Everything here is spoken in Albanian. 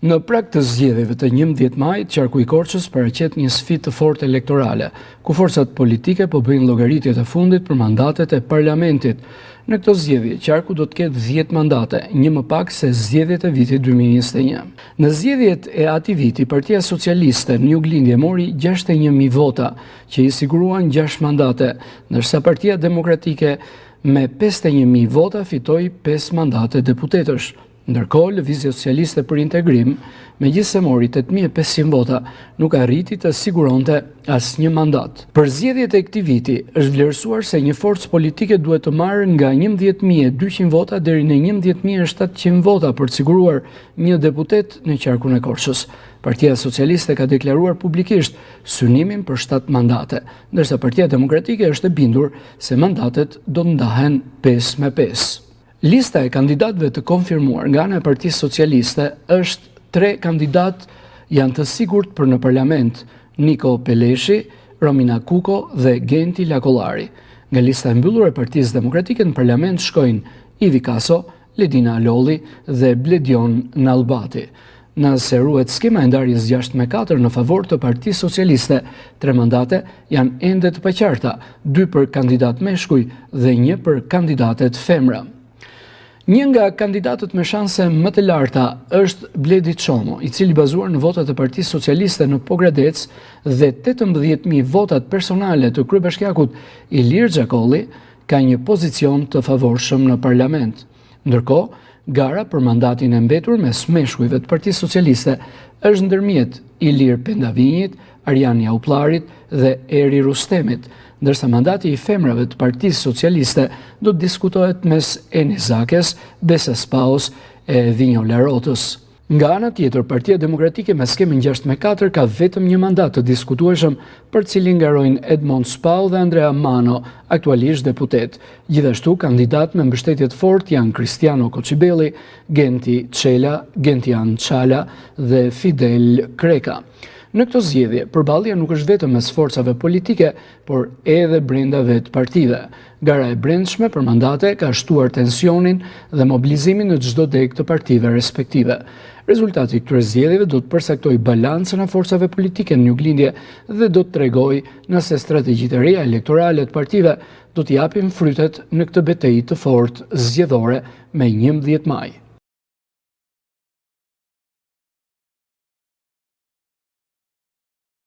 Në prag të zgjedhjeve të 11 majit, qarku i Korçës paraqet një sfidë të fortë elektorale, ku forcat politike po bëjnë llogaritjet e fundit për mandatet e parlamentit. Në këto zgjedhje, qarku do të ketë 10 mandate, një më pak se zgjedhjet e vitit 2021. Në zgjedhjet e atij viti, Partia Socialiste në Juglindje mori 61.000 vota, që i siguruan 6 mandate, ndërsa Partia Demokratike me 51.000 vota fitoi 5 mandate deputetësh. Ndërkohë, Lëvizja Socialiste për Integrim, megjithëse mori 8500 vota, nuk arriti të siguronte asnjë mandat. Për zgjedhjet e këtij viti, është vlerësuar se një forcë politike duhet të marrë nga 11200 vota deri në 11700 vota për të siguruar një deputet në qarkun e Korçës. Partia Socialiste ka deklaruar publikisht synimin për 7 mandate, ndërsa Partia Demokratike është e bindur se mandatet do të ndahen 5 me 5. Lista e kandidatëve të konfirmuar nga ana e Partisë Socialiste është tre kandidatë janë të sigurt për në parlament, Niko Peleshi, Romina Kuko dhe Genti Lakollari. Nga lista e mbyllur e Partisë Demokratike në parlament shkojnë Ivi Kaso, Ledina Alolli dhe Bledion Nallbati. Nëse ruhet skema e ndarjes 6 me 4 në favor të Partisë Socialiste, tre mandate janë ende të paqarta, dy për kandidatë meshkuj dhe një për kandidatet femra. Një nga kandidatët me shanse më të larta është Bledi Çomo, i cili bazuar në votat e Partisë Socialiste në Pogradec dhe 18.000 votat personale të kryebashkiakut Ilir Xhakolli, ka një pozicion të favorshëm në parlament. Ndërkohë, gara për mandatin e mbetur mes meshkujve të Partisë Socialiste është ndërmjet Ilir Pendavinjit, Arjan Jaupllarit dhe Eri Rustemit, ndërsa mandati i femrave të Partisë Socialiste do të diskutohet mes Eni Zakes, Besa Spahos e Vinjola Rotës. Nga ana tjetër, Partia Demokratike me skemën 6 me 4 ka vetëm një mandat të diskutueshëm për të cilin garojnë Edmond Spaho dhe Andrea Mano, aktualisht deputet. Gjithashtu, kandidatë me mbështetje të fortë janë Kristiano Koçibelli, Genti Çela, Gentian Çala dhe Fidel Kreka. Në këto zgjedhje, përballja nuk është vetëm mes forcave politike, por edhe brenda vetë partive. Gara e brendshme për mandate ka shtuar tensionin dhe mobilizimin në çdo degë të partive respektive. Rezultati i këtyre zgjedhjeve do të përcaktojë balancën e forcave politike në juglindje dhe do të tregojë nëse strategjitë e reja elektorale të partive do të japin frytet në këtë betejë të fortë zgjedhore me 11 maj.